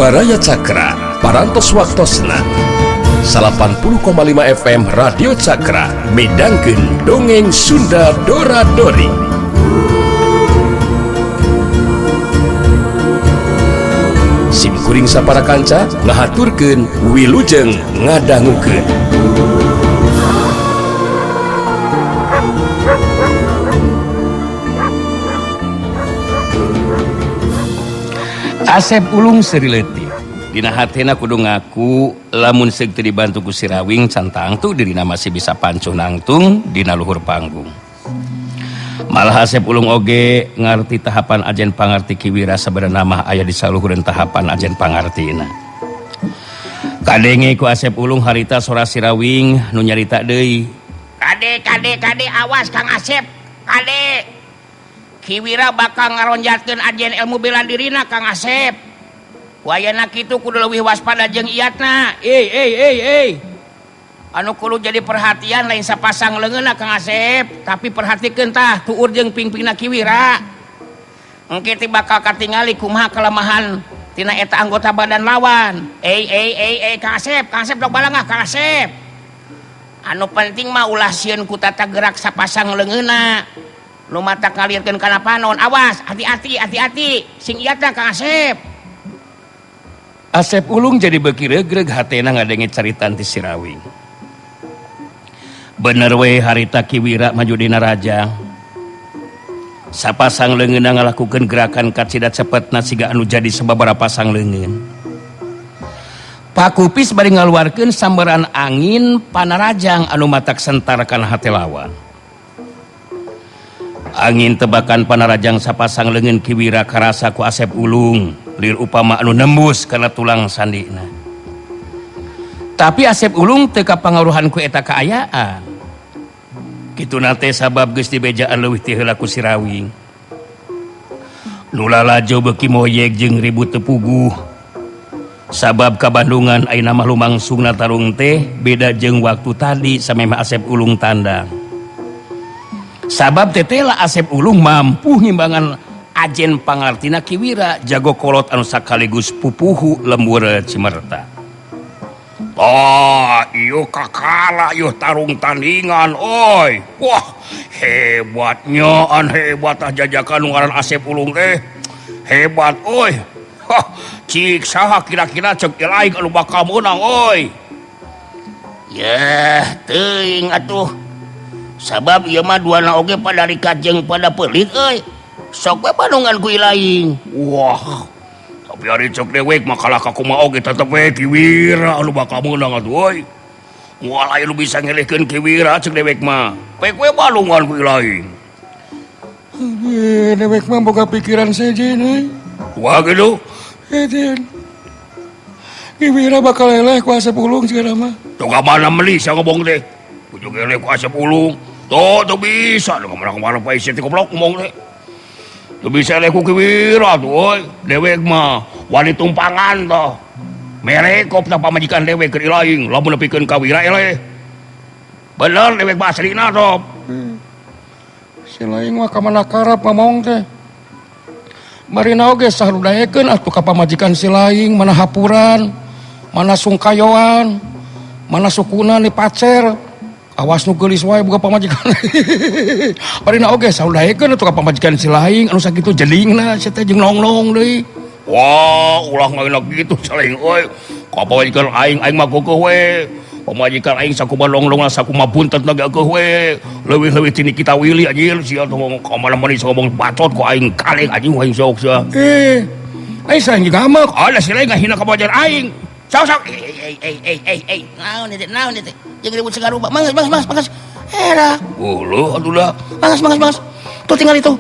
Baraya Cakra, Parantos Waktosna 80,5 FM Radio Cakra midangkeun dongeng Sunda Dora Dori. Sim kuring sapara kanca ngahaturkeun wilujeng ngadangukeun. Asep Ulung seuri leutik. Dina hatena kudu ngaku lamun seug teu dibantu ku Sirawing can tangtu dirina masih bisa pancuh nangtung dina luhur panggung. Malah Asep Ulung oge ngarti tahapan ajen pangarti Ki Wira sabenerna mah aya di saluhureun tahapan ajen pangartina. Kadenge ku Asep Ulung harita sora Sirawing nu nyarita deui. Kade kade kade awas Kang Asep. Kade. Ki Wira bakal ngaronjatkeun ajen ilmu bela dirina Kang Asep. Wayana kitu kudu leuwih waspada jeung iatna. Ey ey ey ey. Anu kudu jadi perhatian lain sapasang leungeunna Kang Asep, tapi perhatikeun tah tuur jeung pingpingna Ki Wira. Engke teh bakal katingali kumaha kelemahan tina eta anggota badan lawan. Ey ey ey ey Kang Asep, Kang Asep dok balangah Kang Asep. Anu penting mah ulah sieun ku tata gerak sapasang leungeunna. Nu mata ngalirkeun kana panon, awas, hati-hati, hati-hati, sing iatna Kang Asep. Asep Ulung jadi beuki regreg hatena ngadenge caritan ti Sirawing. Bener we harita Ki Wira maju dina rajang. Sapasang leungeunna ngalakukeun gerakan kacida cepetna siga anu jadi sababaraha pasang leungeun. Pakupis bari ngaluarkeun sambaran angin panarajang anu matak sentar kana hate lawan. Angin tebakan panarajang sapasang leungeun Ki Wira karasa ku Asep Ulung lir upama anu nembus kana tulang sandina. Tapi Asep Ulung teu kapangaruhan ku eta kaayaan. Kituna teh sabab geus dibejaan leuwih ti heula ku Sirawing. Nu lalajo beuki moyeg jeung ribut teu puguh. Sabab kabandungan ayeuna mah lumangsungna tarung teh beda jeung waktu tadi samemeh Asep Ulung tandang. Sabab tetela Asep Ulung mampu ngimbangan ajen pangartina Ki Wira jago kolot anu sakaligus pupuhu lembur Cimerta. Ah, ieu kakala ieu tarung tandingan oi. Wah, hebatnya an hebat ah jajakan nu ngaran Asep Ulung teh. Hebat oi. Hah, cik saha kira-kira cek lain anu bakal meunang oi. Yeh, teuing atuh. Sabab ieu mah duana oge pada rikat jeung pada pelit euy. Sok we bandungan ku ilaing. Wah, tapi ari cek dewek mah kalah ka kumaha oge tetep we Ki Wira anu bakal meunang atuh euy. Moal aya nu bisa ngelehkeun Ki Wira cek dewek mah. Pek we balungan ku ilaing. Dewek mah boga pikiran sejen euy. Wah gitu. Sejen. Ki Wira bakal eleh ku Asep Ulung segala mah. Tuh ka mana meuli sia ngomong teh. Ujung eleh ku Asep Ulung. Tuh, tuh bisa. Tuh kemana-kemana pak isi goblok ngomong teh. Tuh bisa eleh ku Ki Wira tuh euy. Dewek mah wani tumpangan toh. Mere kop tah pamajikan dewek keur ilaing lamun nepikeun ka Wira eleh. Bener dewek mah aslina toh. Si laing mah ka mana karep ngomong teh. Marina oge sah nu daekeun atuh ka pamajikan si laing mana hapuran, mana sungkayoan, mana sukuna ni pacer. Awas nu geulis wae boga pamajikan. Marina oge sah nu daekeun atuh ka pamajikan si laing anu sakitu jelingna sia teh jeung nongnong deui. Wah, ulah ngaeuna kitu si laing euy. Ka pamajikan aing aing mah geukeuh we. Pamajikan aing sakumaha nongnongna sakumaha buntetna ge geukeuh we. Leuwih-leuwih ti Nikita Willy anjir sia teh ngomong ka mana-mana ieu ngomong bacot ku aing kaleng anjing aing sok sia. Aing sareng jeung amek. Ada si laing ngahina ka pamajikan aing. Sok sok. Ey ey ey ey ey. Naon ieu teh? Naon ieu teh? Jeung ribut sagaruba. Mangas mangas mangas mangas. Era. Uluh atuh da. Mangas mangas mangas. Tuh tinggal itu.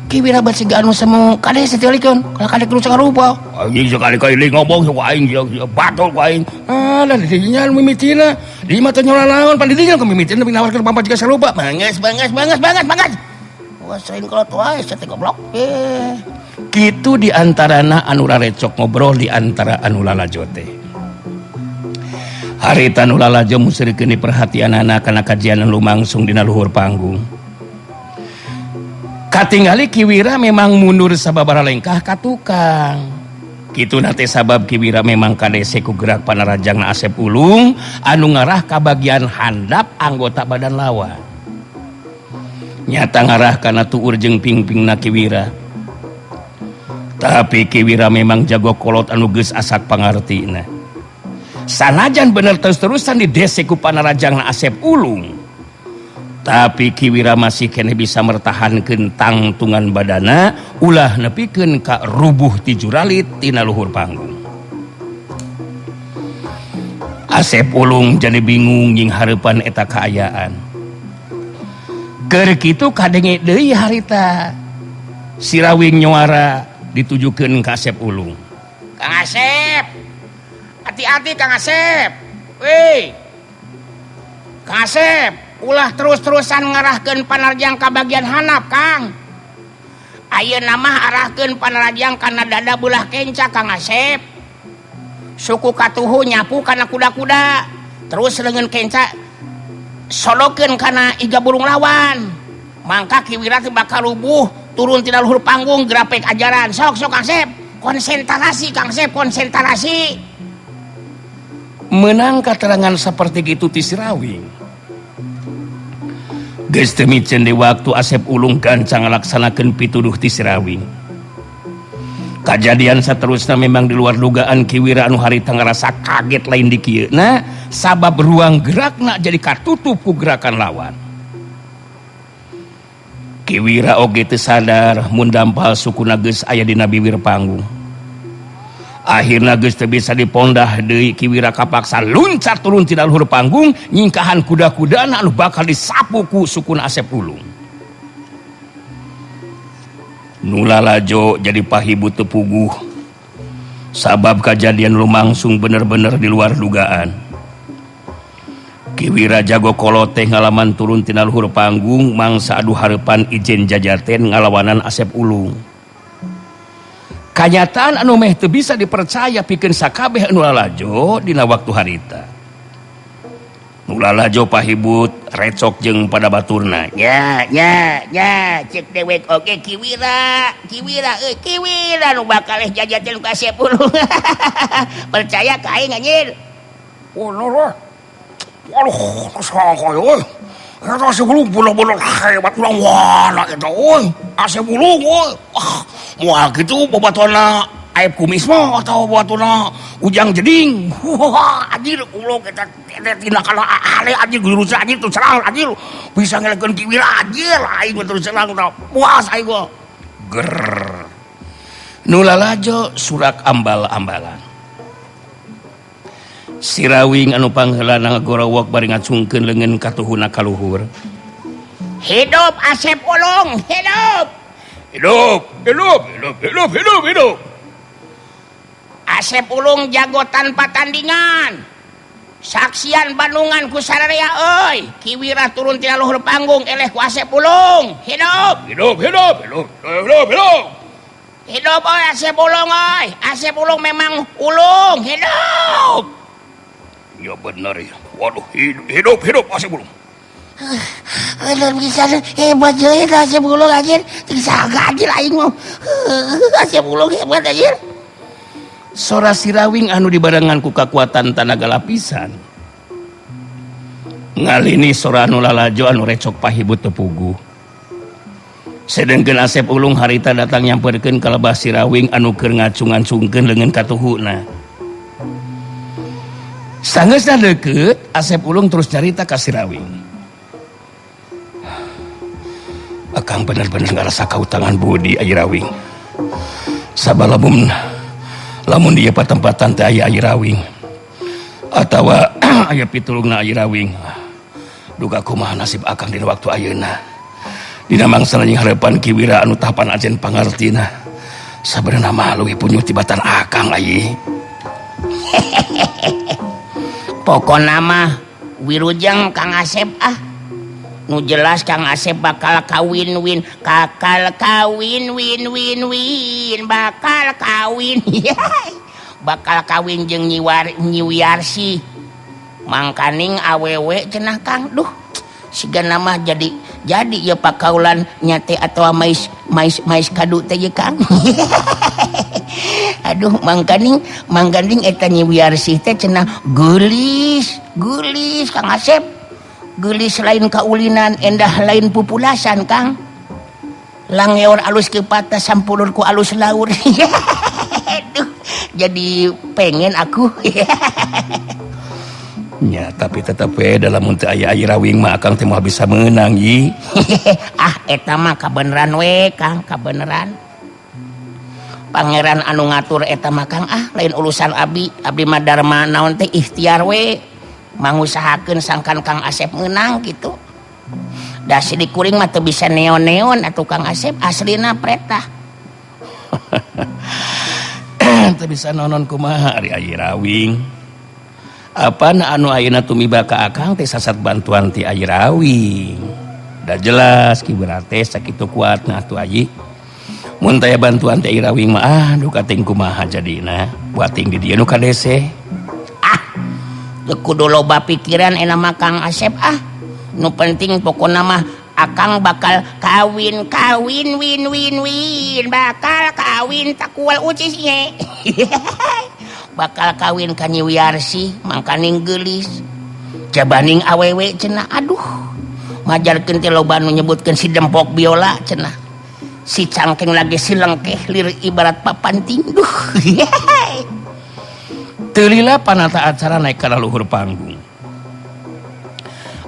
Ki Wira bat siga anu semu kade satilikeun. Kalau kade kudu sagarupa. Anjing sekali-kali ngomong sok aing sia batul ku aing. Ah, da didinya mimitina. Di mah teh nyola naon pan didinya ku mimitina nawarkeun pamajikan sarupa. Mangas mangas mangas mangas mangas. Wah sering kalau tua sia teh goblok. Kitu di antarana anu rarecok ngobrol di antara anu lalajo teh. Harita nu lalajo museurekeun perhatianana kana kajian lumangsung dina luhur panggung. Katingali Ki Wira memang mundur sababaraha lengkah ka tukang. Kitu na teh sabab Ki Wira memang kadese ku gerak panarajangna Asep Ulung anu ngarah ka bagian handap anggota badan lawan. Nyata ngarah kana tuur jeung pingpingna Ki Wira. Tapi Ki Wira memang jago kolot anu geus asak pangartina. Sanajan bener terus-terusan didese ku panarajangna Asep Ulung, tapi Ki Wira masih keneh bisa mertahankeun tangtungan badana ulah nepikeun ka rubuh ti juralit tina luhur panggung. Asep Ulung jadi bingung jeung hareupan eta kaayaan. Keur kitu kadenge deui harita Sirawing nyuara ditujukeun ka Asep Ulung. Kang Asep, hati-hati Kang Asep. Weh, Kang Asep, ulah terus-terusan ngarahkeun panarjang ka bagian handap, Kang. Ayeuna mah arahkeun panarjang kana dada belah kenca, Kang Asep. Suku katuhu nyapu kana kuda-kuda, terus leungeun kenca sodokeun kana iga burung lawan. Mangka Ki Wira teh bakal rubuh turun tina luhur panggung grapek ajaran. Sok sok Kang Asep, konsentrasi Kang Asep, konsentrasi. Menang keterangan seperti itu ti Sirawing. Geus teu miceun di waktu Asep Ulung gancang ngalaksanakeun pituduh ti Sirawing. Kajadian seterusnya memang di luar dugaan Ki Wira anu harita ngarasa kaget lain di kieu. Nah, sabab ruang gerakna jadi katutup ku gerakan lawan. Ki Wira oge teu sadar mun dampal sukuna geus aya dina bibir panggung. Akhirna geus teu bisa dipondah deui Ki Wira kapaksa luncat turun tina luhur panggung nyingkahan kuda-kudana anu bakal disapu ku sukuna Asep Ulung. Nu lalajo jadi pahibu teu puguh. Sabab kajadian lumangsung bener-bener di luar dugaan. Ki Wira jago kolot teh ngalaman turun tina luhur panggung mangsa adu hareupan ijen jajaten ngalawanan Asep Ulung. Kanyataan anu meh teu bisa dipercaya pikeun sakabeh anu lalajo dina waktu harita. Nu lalajo pahibut recok jeung pada baturna. Ya ya ya cek dewek oge Ki Wira, Ki Wira euy, Ki Wira nu bakal jajaten ka Asep Ulung. Percaya ka aing anjir. Oh, lho. Waduh, sangka euy. Eta Asep Ulung bener-bener hebat urang wana eta euy. Asep Ulung euy. Ah, moal kitu babatona Aep Kumis mah atau babatona Ujang Jeding. Wah, anjir ulung eta teh tindakan aneh anjir jurus anjir terus serang anjir. Bisa ngelekeun Ki Wira anjir aing mah terus serang tah. Puas aing mah. Ger. Nu lalajo surak ambal-ambalan. Sirawing anu pangheulana ngagorowok bari ngacungkeun leungeun katuhuna ka luhur. Hidup Asep Ulung, hidup. Hidup, hidup, hidup, hidup, hidup, hidup. Asep Ulung jago tanpa tandingan. Saksian Bandungan ku sararea euy. Ki Wira turun tina luhur panggung eleh ku Asep Ulung. Hidup. Hidup, hidup, hidup, hidup, hidup. Hidup euy Asep Ulung euy. Asep Ulung memang ulung, hidup. Ya bener ya. Waduh, hidup, hidup, hidup Asep Ulung. Bener bisa hebat jeung eta Asep Ulung anjir. Teu sangka anjir aing mah. Asep Ulung hebat anjir. Sora Sirawing anu dibarengan ku kakuatan tanaga lapisan. Ngalini sora anu lalajo anu recok pahibut teu puguh. Sedengkeun Asep Ulung harita datang nyamperkeun ka lebah Sirawing anu keur ngacung-ngacungkeun leungeun katuhuna. Sangeusna deukeut, Asep Ulung terus nyarita ka Sirawing. Akang bener-bener ngarasa kautangan budi Ayi Rawing. Sabalamun lamun dia patempatan teh aya Ayi Rawing atawa aya pitulungna Ayi Rawing. Duga kumaha nasib akang dina waktu ayeuna. Dina mangsa nying hareupan Ki Wira anu tapan ajen pangartina. Sabenerna mah leuwih punyuh tibatan akang ayi. Pokona mah wirujeng Kang Asep ah. Nu jelas Kang Asep bakal kawin win, bakal kawin win win win, bakal kawin. Bakal kawin jeung Nyi Wiarsih. Mangkaning awewe cenah Kang. Duh, sigana mah jadi ya pakaulan nyate atawa mais mais mais kadu teh ye Kang. Aduh mangkaning mangkaning eta Nyi Wiarsih teh cenah geulis, geulis Kang Asep. Geulis lain kaulinan, endah lain pupulasan Kang. Langeor alus ke patah sampulur ku alus laur. Aduh, jadi pengen aku. Nya tapi tetep we dalam mun teu aya Ayi Rawing mah akang teh moal bisa meunang Yi. Ah eta mah kabeneran we Kang, kabeneran. Pangeran anu ngatur eta mah Kang, ah lain urusan abdi, abdi mah dharma naon teh ikhtiar we mangusahakeun sangkan Kang Asep meunang gitu. Da sidik kuring mah teu bisa neon-neon atuh Kang Asep aslina pretah. Teu bisa nonon kumaha ari Ayi Rawing. Apana anu ayeuna tumiba ka akang teh sasat bantuan ti Ayi Rawing. Da jelas Ki Wira teh sakitu kuatna atuh Ayi. Mun taya bantuan ti Ayi Rawing mah aduh kating kumaha jadina. Buating di dieu nu kadese. Ah, teu kudu loba pikiran enak mah Kang Asep ah. Nu penting pokona mah akang bakal kawin kawin win win win bakal kawin takual ucis nye. Bakal kawin ka Nyi Wiarsih mangkaning geulis. Jabaning awewe cenah aduh. Majarkeun teh loba nu nyebutkeun si dempok biola cenah. Si cangkeng lagi si lengkeh lir ibarat papanting duh. Teu lila panata acara naik ka luhur panggung.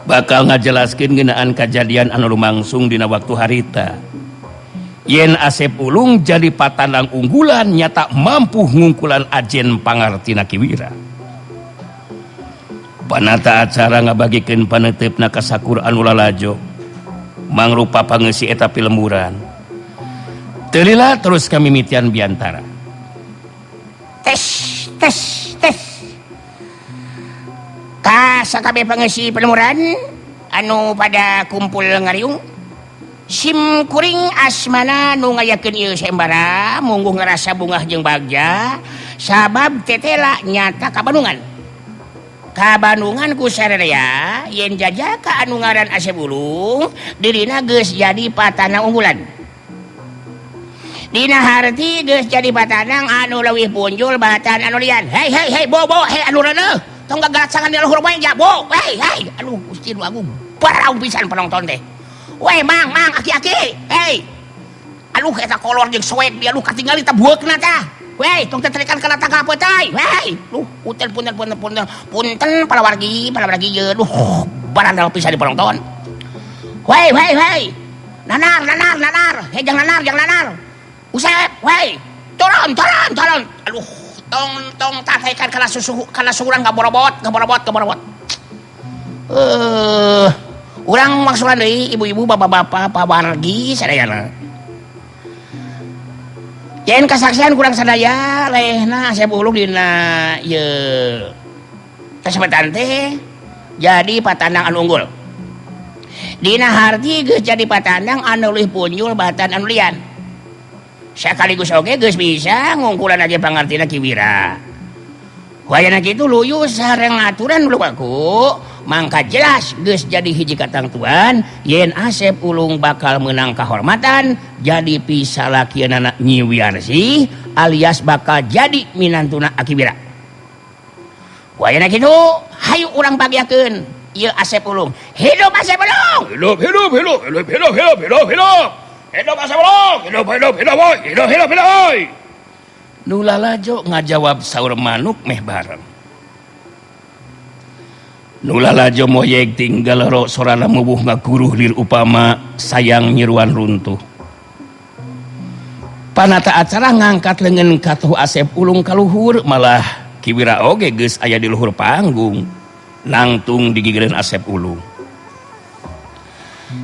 Bakal ngajelaskeun ngeunaan kajadian anu lumangsung dina waktu harita. Yen Asep Ulung jadi patandang unggulan nyata mampu ngungkulan ajen pangartina Ki Wira. Panata acara ngabagikeun paneuteup ka sakur anu lalajo. Mangrupa pangeusi eta pilemburan. Teu lila terus kamimitian biantara. Tes tes tes. Ka sakabeh pangeusi pilemburan anu pada kumpul ngariung. Sim kuring asmana nu ngayakeun ieu sayembara mungguh ngarasa bungah jeung bagja sabab tetela nyata ka Bandungan. Ka Bandungan ku sararea yen jajaka anu ngaran Asep Ulung dirina geus jadi patana unggulan. Dina harti geus jadi patanang anu leuwih punjul batan anu lian. Hei hei hei bo bo hei anu reuneuh tong gagalatsangan di luhur bae ja bo. Hei hei aduh Gusti nu agung barau pisan penonton teh. Weh mang mang aki-aki hei. Aduh eta kolor jeung soek dia aduh katingali tah bueukna tah. Weh tong teterikan kana tangkal peutay. Weh duh punten punten punten punten punten palawargi palawargi ye duh barandal pisan di penonton. Weh weh weh nanar nanar nanar hei jangan nanar jangan nanar. Usep weh turun turun turun aduh tong tong tatekan kana susu kana suhuran gaborobot gaborobot gaborobot. Urang maksulan deui ibu-ibu bapak-bapak pawargi sadayana. Yen kasaksian kurang sadaya lehna Asep Ulung dina ieu kasempatan teh jadi patandang anu unggul. Dina harti geus jadi patandang anu leuwih punjul batan anu lian. Sakaligus oge geus bisa ngungkulan aja pangartina Ki Wira. Wayana kitu luyu sareng aturan lumaku mangka jelas geus jadi hiji katangtuan yen Asep Ulung bakal menang kahormatan jadi pisalakieunana Nyi Wiarsih alias bakal jadi minantuna Aki Wira. Wayana kitu hayu urang bagiakeun ieu Asep Ulung. Hidup Asep Ulung. Hidup hidup hidup hidup hidup hidup hidup hidup. Hidup Asep Ulung. Hidup hidup hidup hidup hidup hidup. Nu lalajo ngajawab saur manuk meh bareng. Nu lalajo moyeg tinggal ro sorana mubuh ngaguruh lir upama sayang nyiruan runtuh. Panata acara ngangkat leungeun katuh Asep Ulung kaluhur malah Ki Wira oge geus aya di luhur panggung nangtung digigireun Asep Ulung.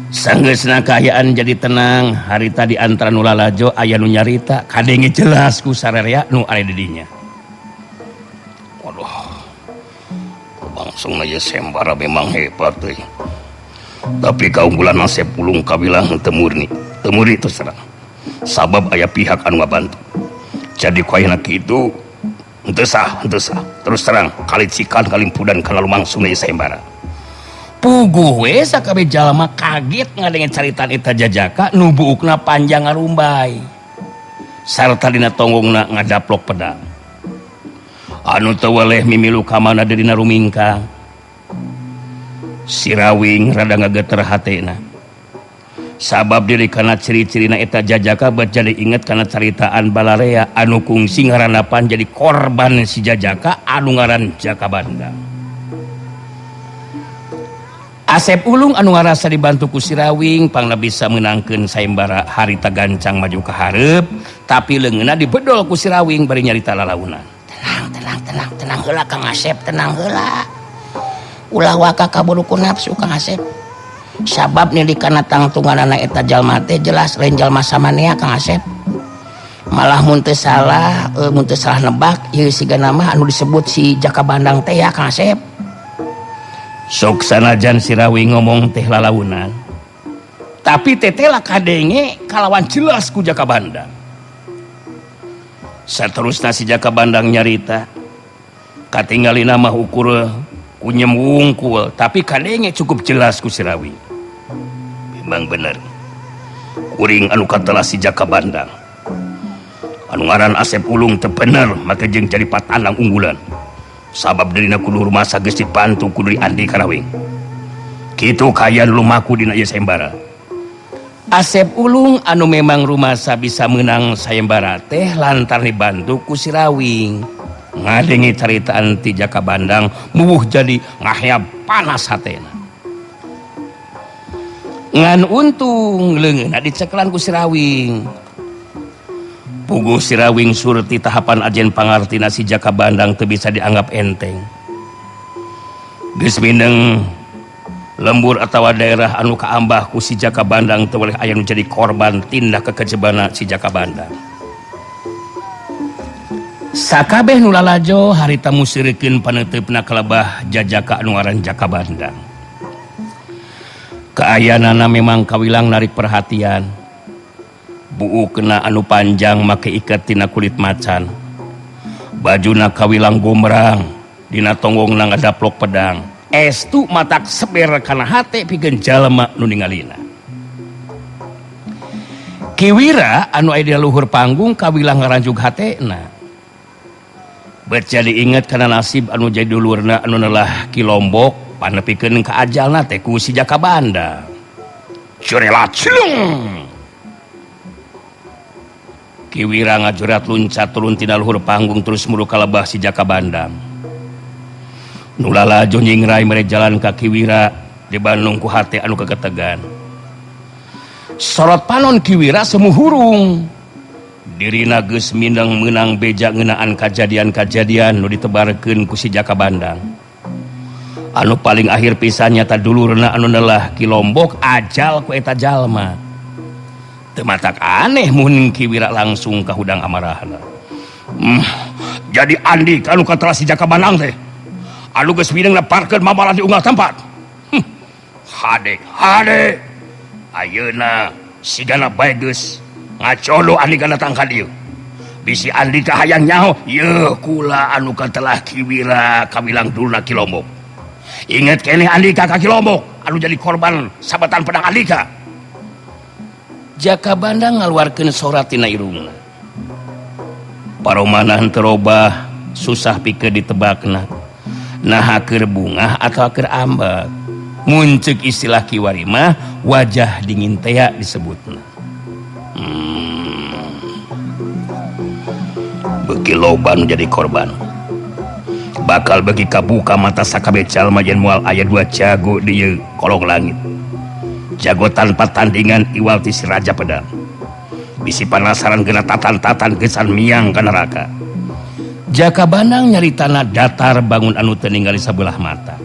Sanggeusna kaayaan jadi tenang harita di antara nu lalajo aya nu nyarita kadenge jelas ku sararea nu aya di dinya. Waduh. Langsung aja sembara memang hebat euy. Tapi kaunggulan Asep Ulung kabilang teu murni. Teu murni terus terang. Sabab aya pihak anu ngabantu. Jadi ku ayeuna kitu henteu sah, henteu sah. Terus terang kalicikan kalimpudan kana lumangsung ieu sayembara. Puguh we sakabeh jalma kaget ngadenge caritaan eta jajaka nu buukna panjang ngarumbay. Sarta dina tonggongna ngadaplok pedang. Anu teu weleh mimilu ka mana dirina rumingkang. Sirawing rada ngageter hatena. Sabab diri kana ciri-cirina eta jajaka bet jadi inget kana caritaan balarea anu kungsi ngaranapan jadi korban si jajaka anu ngaran Jaka Bandang. Asep Ulung anu ngarasa dibantu ku Sirawing pangna bisa meunangkeun sayembara harita gancang maju ka hareup tapi leungeunna dibedol ku Sirawing bari nyarita lalaunan. Tenang, tenang, tenang, tenang heula Kang Asep, tenang heula. Ulah waka kaburu ku nafsu Kang Asep. Sabab nilik kana tangtunganana eta jalma teh jelas lain jalma samanea Kang Asep. Malah mun teu salah, mun teu salah nebak ieu sigana mah anu disebut si Jaka Bandang teh ya Kang Asep. Sok sanajan Sirawing ngomong teh lalaunan. Tapi tetela kadenge kalawan jelas ku Jaka Bandang. Saterusna si Jaka Bandang nyarita katinggalina mah ukur ku nyemwungkul tapi kadenge cukup jelas ku Sirawing. Memang bener. Kuring anu katelah si Jaka Bandang. Anu ngaran Asep Ulung teu bener make jeung jadi patandang unggulan. Sabab dirina kudu rumasa geus dipantu ku deui Andi Karawing. Kitu kaayaan lumaku dina ieu sayembara. Asep Ulung anu memang rumasa bisa menang sayembara teh lantaran dibantu ku Sirawing. Ngadenge caritaan ti Jaka Bandang muwuh jadi ngaheab panas hatena. Ngan untung leungeunna dicekelan ku Sirawing. Puguh Sirawing surti tahapan ajen pangartina si Jaka Bandang teu bisa dianggap enteng. Geus mineng lembur atawa daerah anu kaambah ku si Jaka Bandang teu weleh aya nu jadi korban tindak kekejebana si Jaka Bandang. Sakabeh nu lalajo harita musirikeun paneuteup-na kalebah jajaka anu ngaran Jaka Bandang. Kaayanana memang kawilang narik perhatian. Buukna anu panjang make ikat tina kulit macan. Bajuna kawilang gombrang, dina tonggongna ngadaplok pedang. Estu matak seber kana hate pikeun jalma nu ningalina. Kiwira anu aya di luhur panggung kawilang ngaranjug hatena. Bet jadi inget kana nasib anu jadi dulurna anu nelah Ki Lombok panepikeun ka ajalna teh ku si Jaka Bandang. Curela cilung. Kiwira ngajurat luncat turun tina luhur panggung terus muru kalebah si Jaka Bandang. Nu lalajo nyingrai mere jalan ka Kiwira di Bandung ku hate anu keketegan. Sorot panon Kiwira semu hurung. Dirina geus mindeng meunang beja ngeunaan kajadian-kajadian nu ditebarkeun ku si Jaka Bandang. Anu paling akhir pisan nyata dulurna anu nelah Ki Lombok ajal ku eta jalma. Teu matak aneh mun Kiwira langsung kahudang amarahna. Jadi Andi anu katelah si Jaka Bandang teh. Anu geus mindeng leparkeun mamalah di unggal tempat. Hade, hade. Ayeuna sigana bae geus ngacolo Andika datang ka dieu. Bisi Andika hayang nyaho, yeuh kula anu katelah Kiwira kawilang dulurna Ki Lombok. Inget keneh Andika ka Ki Lombok anu jadi korban sabetan pedang Andika. Jaka Bandang ngaluarkeun sora tina irungna. Paromanan terobah susah pikeun ditebakna. Naha keur bungah atawa keur ambek. Mun ceuk istilah kiwari mah wajah dingin tea disebutna. Beuki loba nu jadi korban. Bakal beuki kabuka mata sakabeh jalma yen moal aya dua jago di ieu kolong langit. Jago tanpa tandingan iwal ti si Raja Pedang. Bisi panasaran geuna tatan-tatan gesan miang ka neraka. Jaka Bandang nyaritana datar bangun anu teu ningali sabelah mata.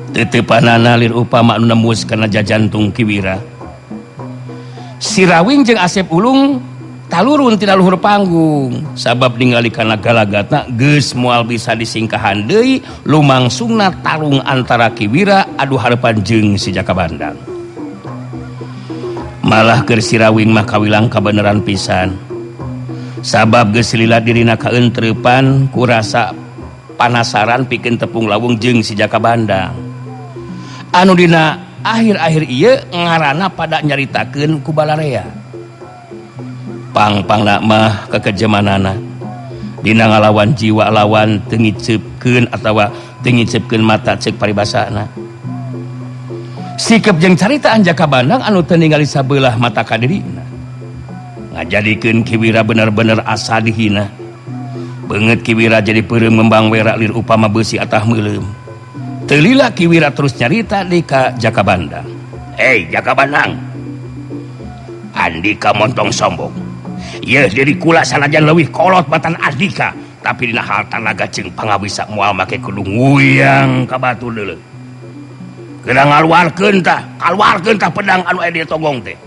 Teuteupanana lir upama anu nembus kana jajantung Kiwira. Sirawing jeung Asep Ulung talurun tina luhur panggung sabab ningali kana galagatna geus moal bisa disingkahan deui lumangsungna tarung antara Kiwira adu hareupan jeung si Jaka Bandang. Malah keur Sirawing mah kawilang kabeneran pisan. Sabab geus lila dirina kaentreupan ku rasa panasaran pikeun tepung lawung jeung si Jaka Bandang. Anu dina akhir-akhir ieu ngaranna pada nyaritakeun ku balarea. Pang-pangna mah kekejemanana dina ngalawan jiwa lawan teu ngiceupkeun atawa teu ngiceupkeun mata ceuk paribasana. Sikep jeung caritaan Jaka Bandang anu teu ningali sabelah mata ka dirina. Ngajadikeun Ki Wira bener-bener asa dihina. Beungeut Ki Wira jadi peureum ngembang werak lir upama beusi atah meuleum. Teu lila Ki Wira terus nyarita di ka Jaka Bandang. "Hei Jaka Bandang, Andika montong sombong. Yeuh diri kula sanajan leuwih kolot batan Andika, tapi dina hal tanaga jeung pangawisa moal make kudu nguyang ka batur deuleu. Geura ngaluarkeun tah, kaluarkeun tah pedang anu aya di tonggong teh.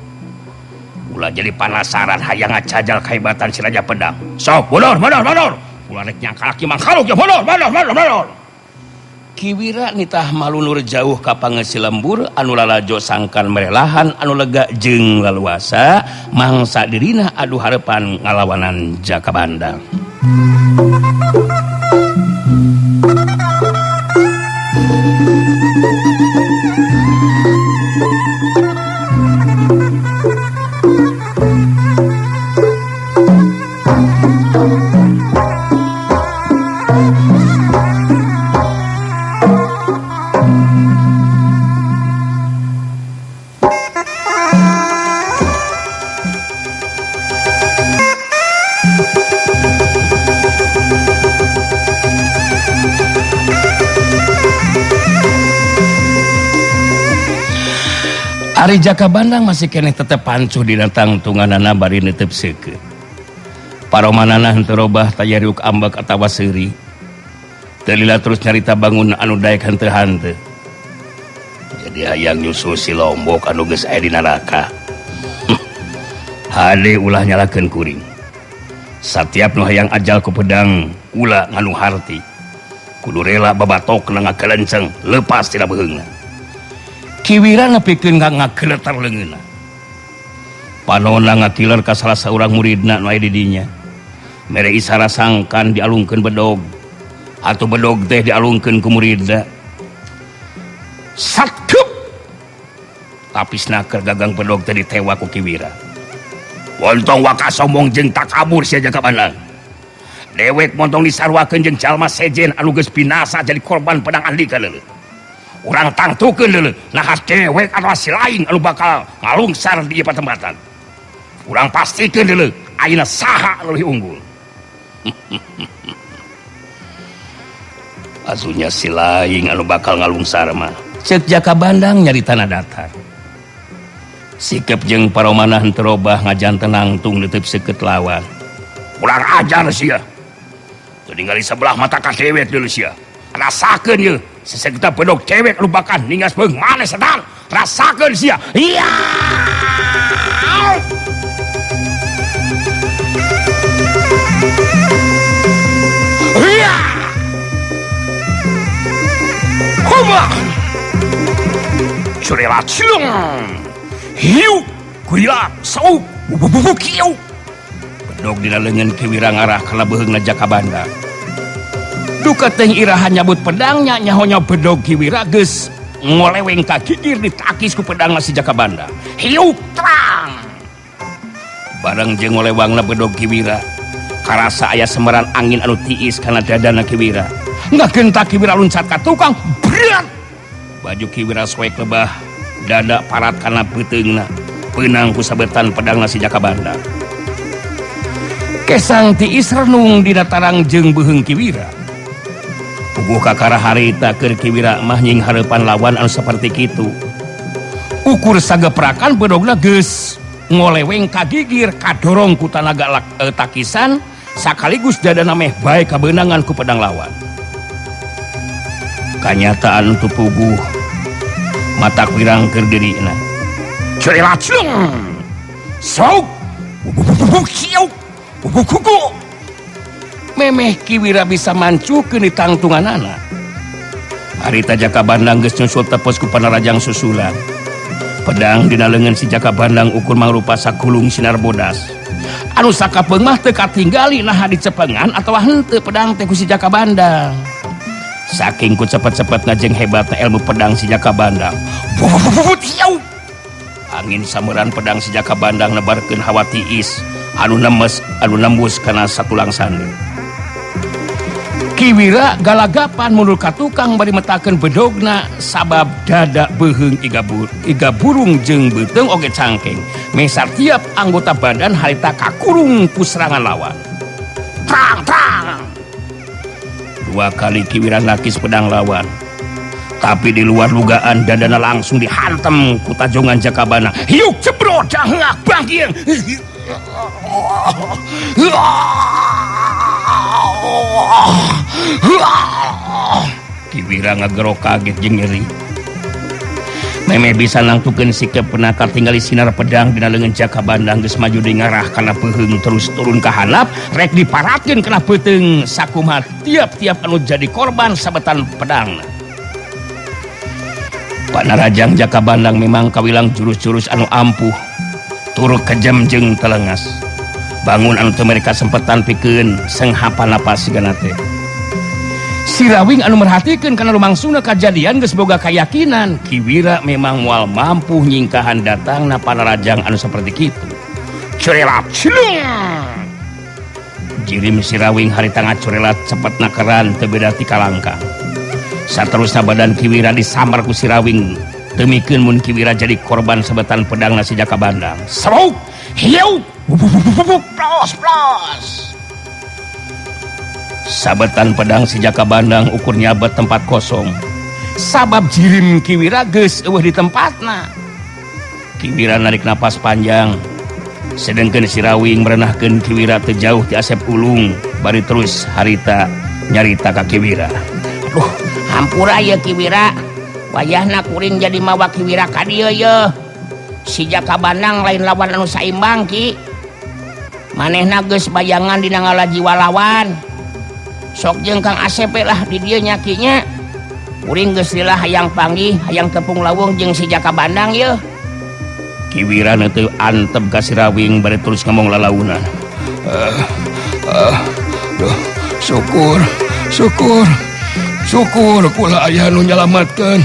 Ulah jadi panasaran hayang ngacajal kahebatan si Raja Pedang. Sok bodor bodor bodor. Ulah rek nyangka laki mangkaluk ya bodor bodor bodor bodor." Ki Wira nitah malunur jauh ka pangeusi lembur anu lalajo sangkan merelahan anu lega jeung laluasa mangsa dirina adu harepan ngalawanan Jaka Bandang. Ari Jaka Bandang masih keneh tetep pancuh dina tangtunganana bari netep seukeut. Paromanana henteu robah tayariuk ambek atawa seuri. Teu lila terus nyarita bangun anu daek henteu-henteu. Jadi hayang nyusul si Lombok anu geus aya di neraka. Hade ulah nyalakeun kuring. Satiap nu hayang ajal ku pedang ulah nganu harti. Kudu rela babatokna ngakelenceng lepas tina beuheungna. Ki Wira nepikeun ka ngageletar leungeunna. Panonna ngakiler ka salah saurang muridna nu aya di dinya. Mere isara sangkan dialungkeun bedog. Atuh bedog teh dialungkeun ku muridna. Satkep. Tapisna keur gagang bedog teh ditewa ku Ki Wira. Montong waka sombong jeung takabur sia Jaka Bandang. Dewek montong disarwakeun jeung jalma sejen anu geus binasa jadi korban pedang Andika leuleut. Urang tangtukeun leuleut naha dewek atawa si lain anu bakal ngalungsar di ieu patempatan. Urang pastikeun leuleut ayeuna saha anu leuwih unggul. Asunya si lain anu bakal ngalungsar mah. Ceuk Jaka Bandang nyaritana datar. Sikep jeung paromanah henteu robah ngajanten nangtung neuteub seukeut lawan. Urang ajar sia. Teu ningali sebelah mata ka dewek deuleu sia. Rasakeun yeuh sesegta bedog dewek anu bakal ningas beung maneh setan. Rasakeun sia. Iya. Iya. Kumaha? Curela cilung. Hiu, kuila, sauk, bubububu kieu. Bedog dina leungeun Ki Wira ngarah kana beuheungna Jaka Bandang. Duka teh iraha nyabut pedangnya nyahonya bedog Ki Wira geus ngoleweng ka gigir ditakis ku pedangna si Jaka Bandang. Hiu terang. Bareng jeung ngolewangna bedog Ki Wira, karasa aya semeran angin anu tiis kana dadana Ki Wira. Ngagentak Ki Wira luncat ka tukang, berat. Baju Ki Wira soek lebah, dada parat kana peuteungna, peunang ku sabetan pedangna si Jaka Bandang. Kesang tiis renung dina tarang jeung beuheung Ki Wira. Puguh kakara harita keur Ki Wira mah nying hareupan lawan anu saperti kitu. Ukur sageprakan bedogna geus ngoleweng ka gigir kadorong ku tanaga takisan sakaligus dadana meh bae kabeunangan ku pedang lawan. Kanyataan tu puguh mata wirang keur dirina. Curela cilung. Sauk. Bubububu kieu. Bubukuku. Memeh Ki Wira bisa mancukeun di tangtunganana. Harita Jaka Bandang geus nyusul tepos ku panarajang susulan. Pedang dina leungeun si Jaka Bandang ukur mangrupa sakulung sinar bodas. Anu sakapeung mah teu katinggali naha dicepengan atawa henteu pedang teh ku si Jaka Bandang. Saking ku cepet-cepet ngajeng hebatna ilmu pedang si Jaka Bandang. Angin sameran pedang si Jaka Bandang nebarkeun hawa tiis Anu nemes anu nembus kana satulang sandi. Ki Wira galagapan mundur ka tukang bari metakeun bedogna sabab dada beuheung iga burung jeung beuteung oge cangkeng. Mesar tiap anggota badan harita kakurung ku serangan lawan. Trang trang. Dua kali Ki Wira nakis pedang lawan. Tapi di luar dugaan dadana langsung dihantem ku tajongan Jaka Bandang. Hiuk jebrot dahak bangkiang. Ki Wira ngagero kaget jeung nyeri. Meme bisa nangtukeun sikep penakar tinggali sinar pedang dina leungeun Jaka Bandang geus maju deui ngarah kana peuheung terus turun ka handap rek diparatkeun kana peuteung sakumaha tiap-tiap anu jadi korban sabetan pedang. Panarajang Jaka Bandang memang kawilang jurus-jurus anu ampuh turut kejam jeung telengas. Bangun anu teu mereka sempetan pikeun senghapan napas sigana teh. Sirawing anu merhatikeun kana rumangsuna kajadian geus boga kayakinan Ki Wira memang moal mampu nyingkahan datangna panarajang anu saperti kitu. Curelat cilung. Jirim Sirawing harita ngacurelat cepet nakeran teu beda ti kalangkang. Saterusna badan Ki Wira disambar ku Sirawing temikeun mun Ki Wira jadi korban sabetan pedangna si Jaka Bandang. Seruk, hiu, plos plos. Sabetan pedang si Jaka Bandang ukur nyabet tempat kosong. Sabab jirim Ki Wira geus eueuh di tempatna. Ki Wira narik napas panjang. Sedengkeun Sirawing merenahkeun Ki Wira teu jauh ti Asep Ulung bari terus harita nyarita ka Ki Wira. Aduh, hampura ya Ki Wira. Wayahna kuring jadi mawa Ki Wira ka dieu ye. Si Jaka Bandang lain lawan anu saimbang Ki. Manehna geus bayangan dina ngala jiwa lawan. Sok jeung Kang Asep lah di dieu nya Ki nya. Kuring geus lila hayang panggih, hayang tepung lawung jeung si Jaka Bandang ye. Ki Wira teu antep ka Sirawing bari terus ngomong lalaunan. Duh, syukur, syukur. Syukur kula aya nu nyalametkeun.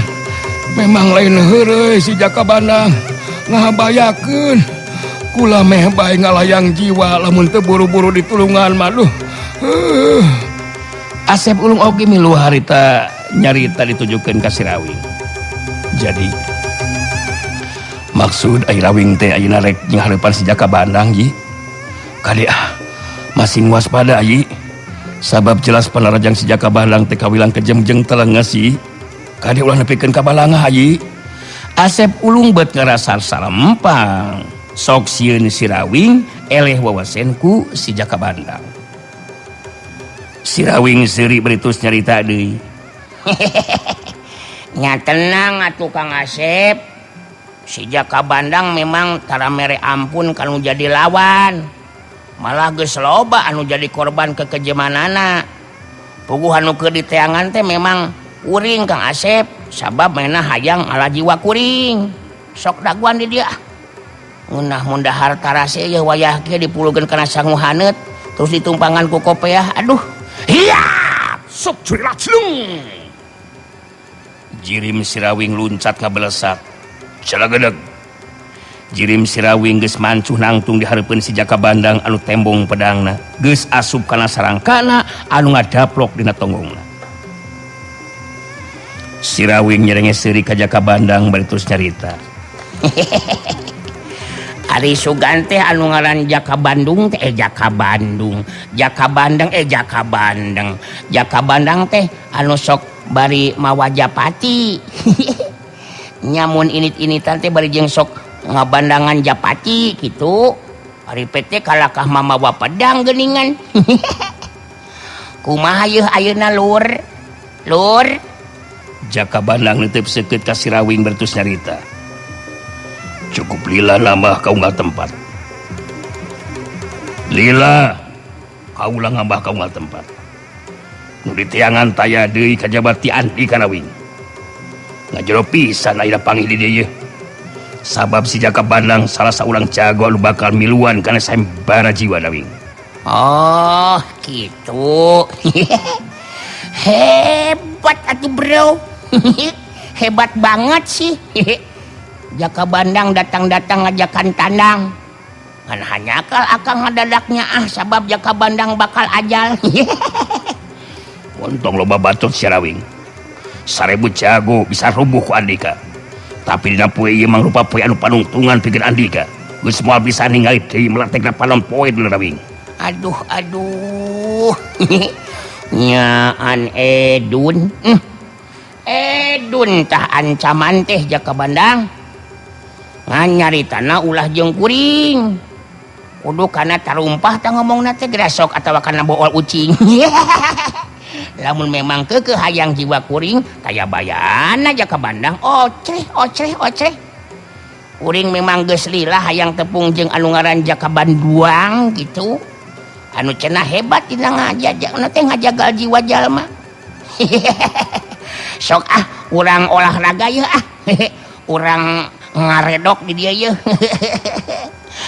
Memang lain heureuy si Jaka Bandang ngahabayakeun. Kula meh bae ngalayang jiwa lamun teu buru-buru ditulungan mah duh. Asep Ulung oge milu harita nyarita ditujukeun ka Sirawing. Jadi maksud ai Rawing teh ayeuna rek nyanghareupan si Jaka Bandang ji. Kade ah masing waspada yi. Sabab jelas panarajang si Jaka Bandang teh kawilang kejemjeng telenges yi. Kade ulah nepikeun ka balangah yi. Asep Ulung bet ngarasa salempang. Sok sieun Sirawing eleh wawasen ku si Jaka Bandang. Sirawing seuri beritus nyarita deui. Nya tenang atuh Kang Asep. Si Jaka Bandang memang tara mere ampun kanu jadi lawan. Malah geus loba anu jadi korban kekejemanana. Puguh anu keur diteangan teh memang kuring Kang Asep sabab manehna hayang ala jiwa kuring. Sok daguan di dia. Ngeunah mun dahar tarase ye wayah kieu dipulukeun kana sangu haneut terus ditumpangan ku kopeah. Aduh. Hiya! Sok curilak celung. Jirim Sirawing luncat ngabelesat. Celagedeg. Jirim Sirawing geus mancuh nangtung di hareupeun si Jaka Bandang anu tembong pedangna. Geus asup kana sarangkana anu ngadaplok dina tonggongna. Sirawing nyerenge seuri ka Jaka Bandang bari terus nyarita. Ari sugan teh anu ngaran Jaka Bandung teh Jaka Bandung, Jaka Bandang Jaka Bandang. Jaka Bandang teh anu sok bari mawa japati. Nyamun init-initan teh bari jeung sok ngabandangan japati gitu. Ari PT kalakah mamawa pedang geuningan. Kumaha yeuh ayeuna lur? Lur? Jaka Bandang neuteup seukeut ka Sirawing bertus nyarita. Cukup lila nambah kau nggak tempat. Lila kaulah ngambah kau nggak tempat. Nu diteangan taya deui kajaba ti Andi kana wing. Ngajero pisan ayeuna panggih di dieu yeuh. Sabab si Jaka Bandang salah saurang jago anu bakal miluan kana sayembara jiwa na wing. Oh, gitu. Hebat atuh bro. Hebat banget sih. Jaka Bandang datang-datang ngajakan tandang. Ngan hanyakal akang ngadadaknya ah sabab Jaka Bandang bakal ajal. Ontong loba bacot Sirawing. 1000 jago bisa rubuh ku Andika. Tapi dina poe ieu mangrupa poe anu panungtungan pikeun Andika. Geus moal bisa ningali deui meletekna panon poe dulur Rawing. Aduh aduh. Nyaan Edun. Edun tah ancaman teh Jaka Bandang. Ngan nyaritana ulah jeung kuring. Kudu kana tarumpah tah ngomongna teh grasok atawa kana bool ucing. Lamun memang keukeuh hayang jiwa kuring kaya bayana Jaka Bandang ocreh ocreh ocreh. Kuring memang geus lila hayang tepung jeung anu ngaran Jaka Banduang gitu. Anu cenah hebat dina ngajajak teh ngajagal jiwa jalma. Sok ah urang olahraga yeuh ah. Urang ngaredok di dieu yeuh.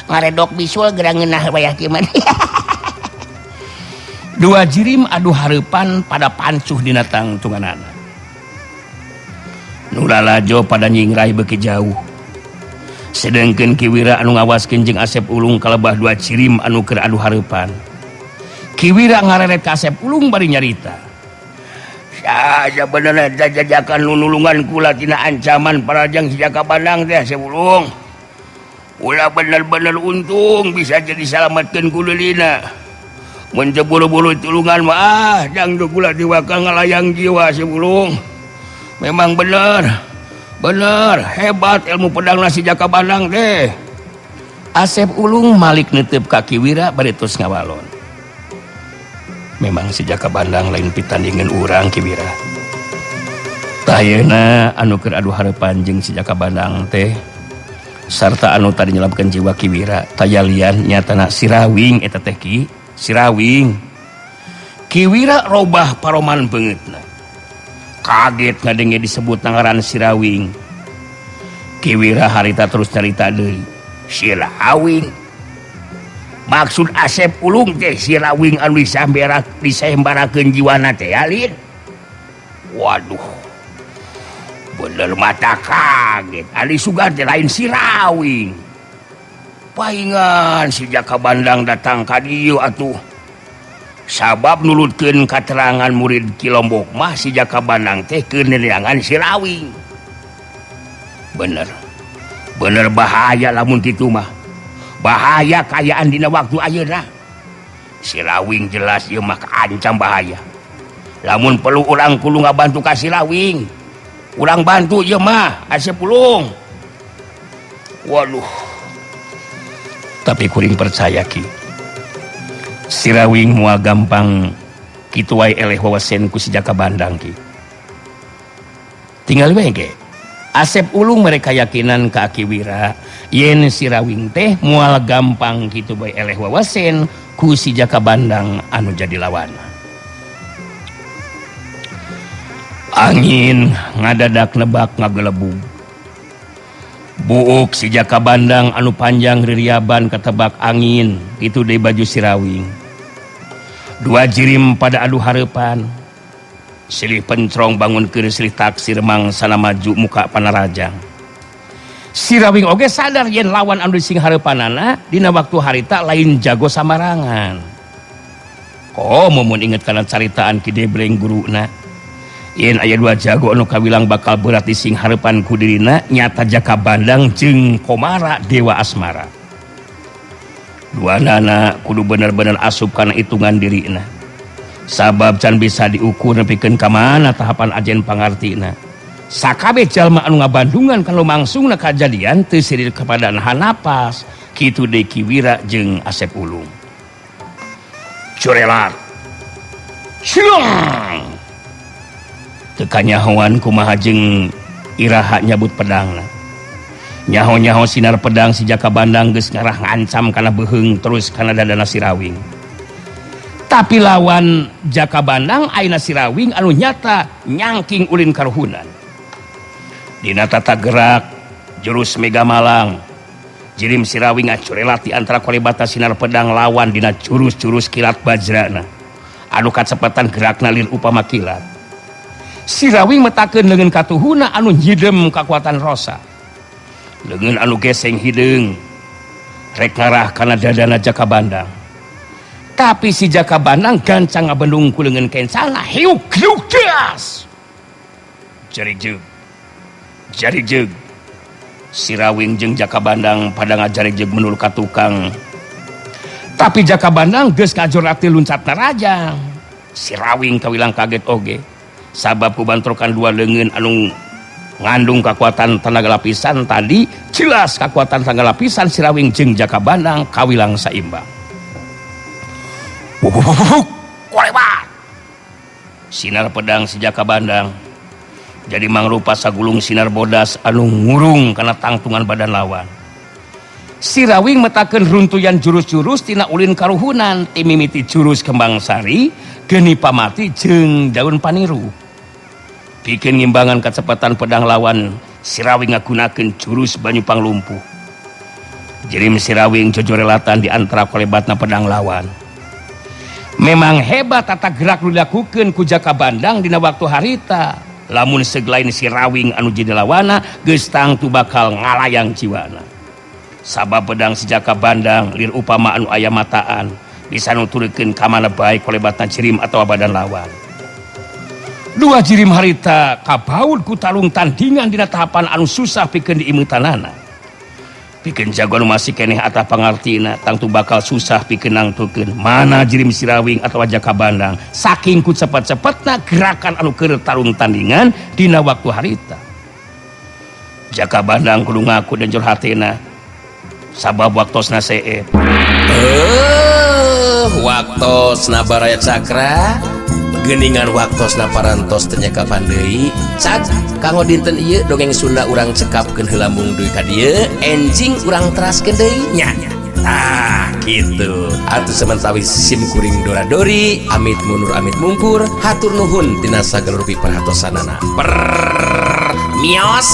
Ngaredok bisul geura ngeunah wayah kieu mah. Dua jirim adu hareupan pada pancuh dina tangtunganana. Nu lalajo pada nyingrai beuki jauh. Sedengkeun Ki Wira anu ngawaskeun jeung Asep Ulung kalebah dua jirim anu keur adu hareupan. Ki Wira ngareret ka Asep Ulung bari nyarita. Saja bener jajakan nulungan kula tina ancaman parajang si Jaka Bandang teh Asep Ulung. Ulah bener-bener untung bisa jadi salametkeun ku lilina. Mun teu buru-buru tulungan mah ah jang kula diwakal ngalayang jiwa Asep Ulung. Memang bener. Bener hebat ilmu pedang si Jaka Bandang teh. Asep Ulung malik netep ka Ki Wira bari terus ngawalon. Memang si Jaka Bandang lain pitandingan urang Ki Wira. Tayeuna anu keur adu hareupan jeung si Jaka Bandang teh sarta anu tadi nyelapkeun jiwa Ki Wira tayalian nyatana Sirawing eta teh Ki Sirawing. Ki Wira robah paroman beungeutna. Kaget ngadenge disebut ngaran Sirawing. Ki Wira harita terus carita deui. Sirawing. Maksud Asep Ulung teh Sirawing anu disembarakeun jiwana teh alin. Waduh. Bener mata kaget. Ali sugan teh lain Sirawing. Paingan si Jaka Bandang datang ka dieu atuh. Sabab nulutkeun katerangan murid Ki Lombok mah si Jaka Bandang teh keur neneangan Sirawing. Bener. Bener bahaya lamun kitu mah. Bahaya kaayaan dina waktu ayeuna. Sirawing jelas ieu mah kaancam bahaya. Lamun perlu urang kudu ngabantu ka Sirawing. Urang bantu ieu mah Asep Ulung. Waduh. Tapi kuring percaya Ki. Sirawing moal gampang kitu wae eleh wawasen ku si Jaka Bandang Ki. Tinggal we ge. Asep Ulung mereka yakinan ka Ki Wira yen Sirawing teh moal gampang kitu bae eleh wawasen ku si Jaka Bandang anu jadi lawan. Angin ngadadak nebak ngagelebug. Buuk si Jaka Bandang anu panjang ririaban ketebak angin itu deui baju Sirawing. Dua jirim pada adu hareupan. Silih pencrong bangun keur silih taksir mangsana maju muka panarajang. Sirawing oge sadar yen lawan anu sing hareupanana dina waktu harita lain jago samarangan. Komo mun inget kana caritaan Ki Debreng guruna. Yen aya dua jago anu kawilang bakal berat di sing hareupan ku dirina nyata Jaka Bandang jeung Komara Dewa Asmara. Dua nana kudu bener-bener asup kana hitungan dirina. Sabab can bisa diukur nepikeun ka mana tahapan ajen pangartina. Sakabeh jalma anu ngabandungan kalau mangsungna kajadian teu sirir kepada nahan napas. Kitu deui Ki Wira jeung Asep Ulung. Curelat. Silong. Teu kanyahoan kumaha jeung iraha nyabut pedangna. Nyaho-nyaho sinar pedang si Jaka Bandang geus ngarah ngancam kana beuheung terus kana dadana Sirawing. Tapi lawan Jaka Bandang ayeuna Sirawing anu nyata nyangking ulin karuhunan. Dina tata gerak jurus Mega Malang jirim Sirawing ngacurelat di antara kolebata sinar pedang lawan dina jurus-jurus kilat bajrana. Anu kacepatan gerakna lir upama kilat. Sirawing metakeun leungeun katuhuna anu nyidem kakuatan rosa. Leungeun anu geseng hideung. Rek ngarah kana dadana Jaka Bandang. Tapi si Jaka Bandang gancang ngabendung ku leungeun kencana hiuk hiuk das. Jari jeug. Jari jeug. Si Rawing jeung Jaka Bandang pada ngajari jeug menur ka tukang. Tapi Jaka Bandang geus ngajorati luncat narajang. Si Rawing kawilang kaget oge. Sabab kubantrokan dua leungeun anu ngandung kekuatan tenaga lapisan tadi, jelas kekuatan tenaga lapisan si Rawing jeung Jaka Bandang kawilang saimbang. Kolebat. Sinar pedang si Jaka Bandang jadi mangrupa sagulung sinar bodas anu ngurung kana tangtungan badan lawan. Si Rawing metakeun runtuyan jurus-jurus tina ulin karuhunan timimiti jurus kembang sari, geni pamati jeung daun paniru. Bikin ngimbangan kecepatan pedang lawan, si Rawing ngagunakeun jurus banyu panglumpuh. Jirim si Rawing jojorelatan di antara kolebatna pedang lawan. Memang hebat tata gerak nu dilakukeun ku Jaka Bandang dina waktu harita. Lamun seglain si Rawing anu jadi lawana geus tangtu bakal ngalayang jiwana. Sabab pedang si Jaka Bandang lir upama anu aya mataan bisa nuturkeun ka mana bae kolebatna jirim atawa badan lawan. Dua jirim harita kabaud ku tarung tandingan dina tahapan anu susah pikeun diimeutanana. Pikeun jago anu masih keneh atah pangartina tangtu bakal susah pikeun nangtukeun mana jirim si Rawing atawa Jaka Bandang saking ku cepet-cepetna gerakan anu keur tarung tandingan dina waktu harita. Jaka Bandang kudu ngaku dan jor hatena sabab waktosna seep. Waktosna Baraya Cakra geningan waktosna parantos teu nyekapan deui cak kanggo dinten ieu dongeng Sunda urang cekapkeun heula mung dugi ka dieu enjing urang teraskeun deui nya. Tah kitu atuh samentawis sim kuring dora dori amit mundur amit mungkur hatur nuhun tina sagala rupi perhatosanana. Mios.